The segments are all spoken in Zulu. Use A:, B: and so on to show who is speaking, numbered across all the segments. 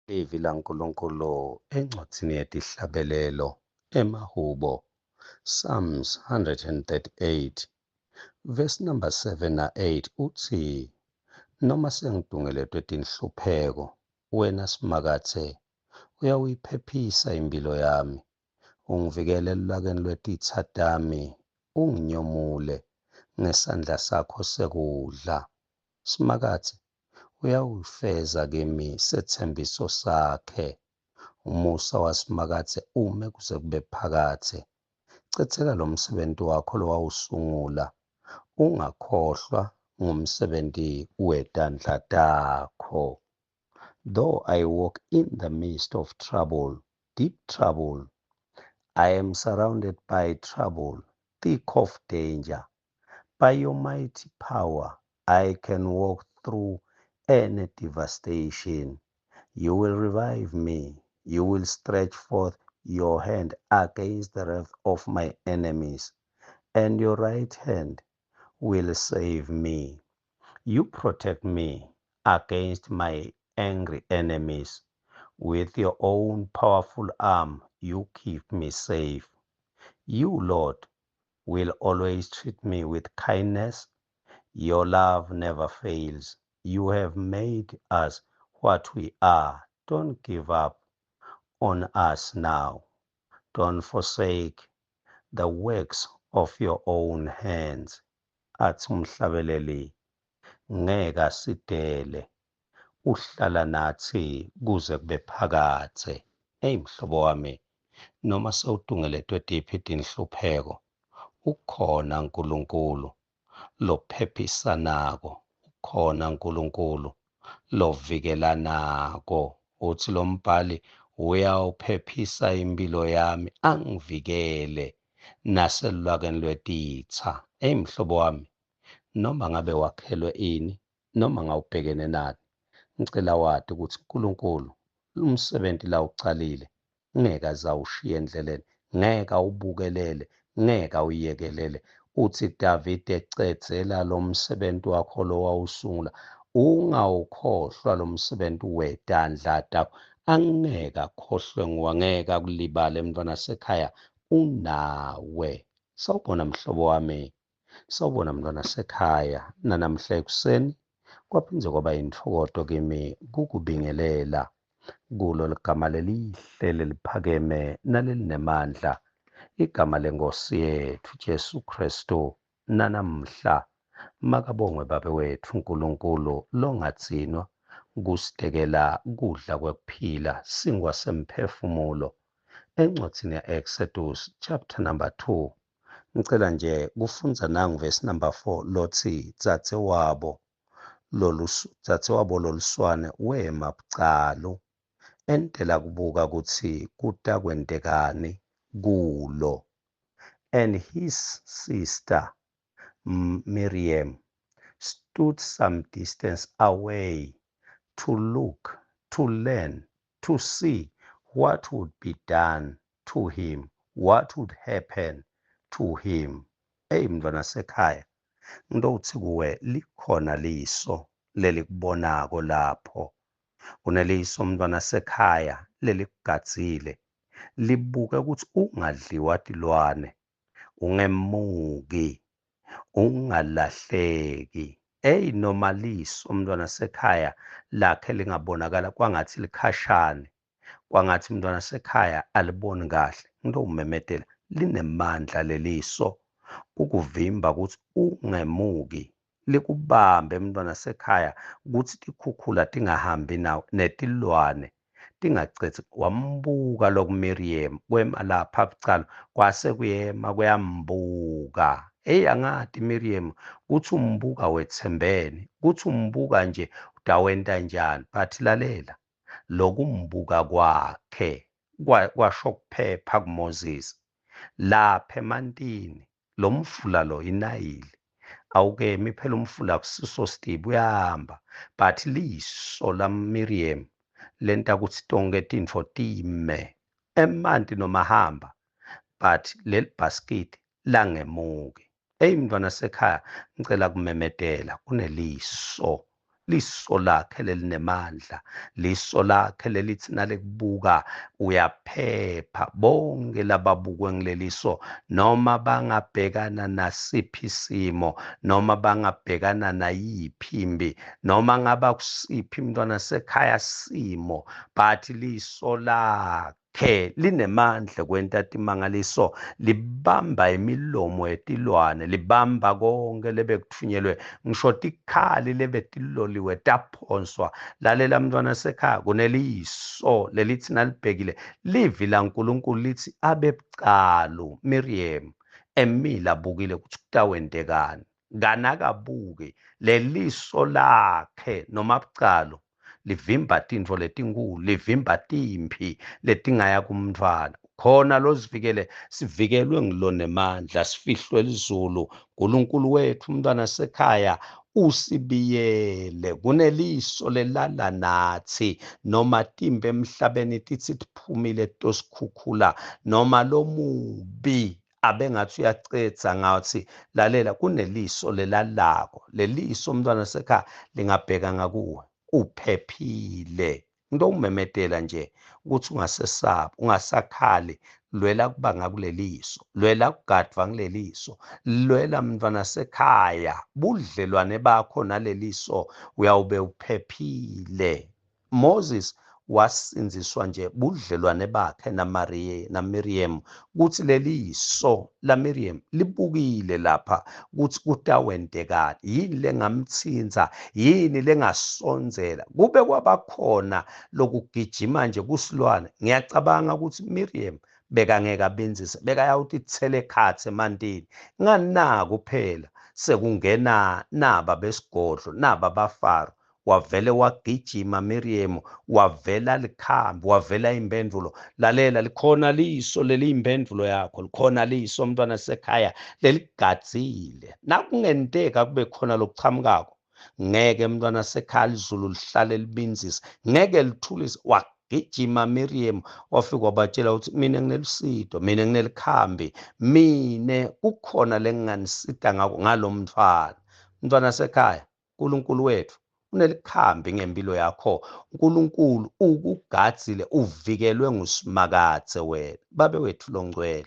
A: Livi laNkulunkulu encwadzini yeTihlabelelo, emaHubo, Psalms 138, verse number 7 na-8 utsi, Noma sengitungeletwe tinhlupheko, wena Simakadze uyawuyiphephisa imphilo yami, ungivikele elulakeni lwetitsa tami, unginyomule ngesandla sakho sekudla. Simakadze uyawufeza kimi setsembiso sakhe. Umusa waSimakadze ume kuze kube phakadze. Cedzela lo msebenti wakho lowawusungula, ungakhohlwa ngumsebenti wetandla takho. Though I walk in the midst of trouble, deep trouble, I am surrounded by trouble, thick of danger. By your mighty power, I can walk through any devastation. You will revive me. You will stretch forth your hand against the wrath of my enemies, and your right hand will save me. You protect me against my angry enemies. With your own powerful arm, you keep me safe. You, Lord, will always treat me with kindness. Your love never fails. You have made us what we are. Don't give up on us now. Don't forsake the works of your own hands. Athi umhlabeleli, ngeke asidele, uhlala nathi kuze kube phakadze. Eyi mhlobo wami, noma sewutungeletwe tiphi tinhlupheko, ukhona uNkulunkulu lophephisanako, ukhona uNkulunkulu lovikelanako. Uthi lo mbhali, uyawuphephisa impilo yami, angivikele naselulwakeni lwetitsa. Eyi mhlobo wami, noma ngabe wakhelwe ini, noma ngawubhekene nani, ngicela wati ukuthi uNkulunkulu umsebenzi lawucalile ngeke aze awushiye endleleni, ngeke awubukelele, ngeke awuyekelele. Uthi Davide, cedzela lo msebenzi wakho lo wawusungula, ungawukhohlwa lo msebenzi wetandla takho. Angeke akhohlwe nguwe, angeke akulibale mntwana sekhaya, unawe. Sawubona mhlobo wami, sawubona mntwana sekhaya. Nanamhla ekuseni kwaphindze kwaba yintfokoto kimi kukubingelela kulo ligama lelihle leliphakeme nalelinemandla, igama lenkosi yethu Jesu Kristu. Nanamhla makabongwe Babe wethu uNkulunkulu longadzinwa kusitekela kudla kwekuphila, sinkwa semphefumulo. Encwadzini ya-Exodus chapter number 2, ngicela nje kufundza nangu verse number 4 lotsi, dzadzewabo dzadzewabo loluswane wema bucalu entela kubuka kutsi kutakwentekani kulo. And his sister Miriam stood some distance away to look, to learn, to see what would be done to him, what would happen to him. Eyi mntwana sekhaya, ngitowutsi kuwe likhona liso lelikubonako lapho. Kuneliso mntwana sekhaya lelikugadzile, libuke ukuthi ungadliwa tilwane, ungemuki, ungalahleki. Eyi noma liso mntwana sekhaya lakhe lingabonakala kwangathi likhashane, kwangathi mntwana sekhaya aliboni kahle, ngitowumemetela linemandla leliso kukuvimba ukuthi ungemuki, likubambe mntwana sekhaya ukuthi tikhukhula tingahambi nawe netilwane tingacedzi. Wambuka lokuMiriam kwema lapha bucala, kwase kuyema kuyambuka. Eyi angati Miriam kuthi umbuka wethembene, kuthi umbuka nje utawenta njani, but lalela lokumbuka kwakhe kwasho kuphepha kuMoses lapha emantini. Lo mfula lo iNayili awukemi phela, umfula kusiso sitibi, uyahamba, but liso la Miriam lenta ukuthi tonke tintfo time, emanti noma hamba, but leli basket langemuki. Eyi mntwana sekhaya, ngicela kumemetela kuneliso Liso lakhe lelinemandla, liso lakhe lelithi nalikubuka uyaphepha. Bonke lababukwe ngileliso, noma bangabhekana nasiphi isimo, noma bangabhekana nayiphi imbi, noma ngaba kusiphi mntwana sekhaya simo, but liso lakhe lakhe linemandla kwenta timangaliso, libamba imilomo yetilwane, libamba konke lebekuthunyelwe, ngisho tikhali lebetiloliwe taphonswa. Lalela mntwana sekhaya, kuneliso lelithi nalibhekile livi laNkulunkulu lithi abe bucalu Miriam emile abukile ukuthi kutawentekani, kanakabuki leliso lakhe noma bucalo livimba tintfo letinkulu, livimba timphi letingaya kumntfwana. Khona lozivikele, sivikelwe ngilonemandla, sifihlwe lizulu. Nkulunkulu wethu umntwana sekhaya usibiyele, kuneliso lelala nathi, noma timbi emhlabeni titsi tiphumile tosikhukhula, noma lomubi abengathi uyacetha ngathi, lalela, kuneliso lelalako. Leliso umntwana sekhaya lingabheka ngakuwe, uphephile. Into umemetela nje ukuthi ungasesabi, ungasakhali, lwela kuba ngakuleliso, lwela kugadvwa ngileliso, lwela mntwana sekhaya budlelwane bakho naleliso, uyawube uphephile. Moses wasindziswa nje budlelwane bakhe naMaria naMiriam, kutsi leliso laMiriam libukile lapha kutsi kutawentekani, yini lengamtsintsa, yini lengasondzela, kube kwabakhona lokugijima nje kusilwane. Ngiyacabanga ukuthi Miriam bekangeke abindzise, bekayawutitsela ekhatsi emantini. Nganaku phela sekungena naba besigodlo, naba baFaro, wavele wagijima Miriam, wavela likhambi, wavela impendulo. Lalela, likhona liso leliyimphendvulo yakho, likhona liso mntwana sekhaya leligadzile. Nakungenteka kube khona lokuchamukako, ngeke mntwana sekhaya lizulu lihlale libindzise, ngeke lithulise. Wagijima Miriam, wafika wabatshela ukuthi mina nginelusito, mina nginelikhambi, mine kukhona lenginganisita ngako ngalomntfwana. Mntwana sekhaya, uNkulunkulu wethu unelikhambi ngempilo yakho. uNkulunkulu ukugadzile, uvikelwe nguSimakadze wena. Babe wethu longcwele,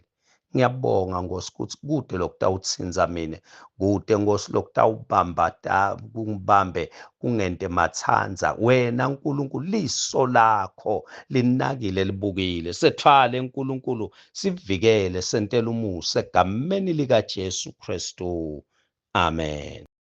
A: ngiyabonga Nkosi ukuthi kude lokutawutsintsa mina, kude Nkosi lokutawubamba kungibambe kungente matsandza. Wena Nkulunkulu liso lakho linakile, libukile. Sethwale Nkulunkulu, sivikele, sentele umusa egameni likaJesu Kristu. Amen.